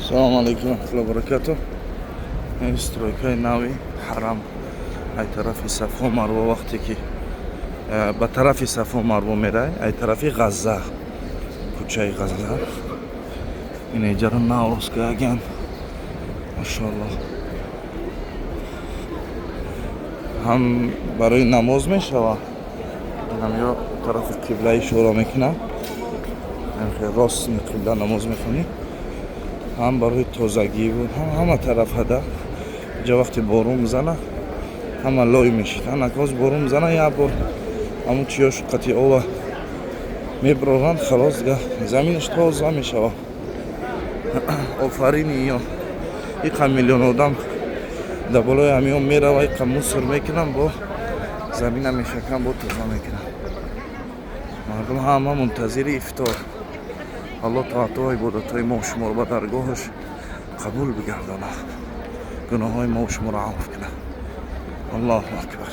Салому алейкум рахматуллоҳи баракату. Ин стройкаи нави ҳарам, ай тарафи Сафо Марво, вақте ки ба тарафи Сафо Марво мерай, ай тарафи Ғазза, кӯчаи Ғазза, ин иҷара нав рост кардагиан, машоалло. Ҳам барои намоз мешава, ҳам ё тарафи қибла ишора мекунад, рост қибла намоз мехонӣ, ҳам барои тозагӣ, ҳам ҳама тараф ҳада. Иҷа вақте борон мезана, ҳама лой мешид. Ҳанакоз борон мезана, як бор ҳамун чиёш қати ова меброранд, халос, дига заминаш тоза мешава. Офарини ё иқа миллион одам дар болои ҳамиён мерава, иқа мусор мекунам, бо замина мешакам, бо тоза мекунам. Мардум ҳама мунтазири ифтор. Аллоҳ тоатҳо, ибодатҳои мо шуморо ба даргоҳаш қабул бигардонад, гуноҳҳои мо шуморо афв кунад. Аллоҳу акбар.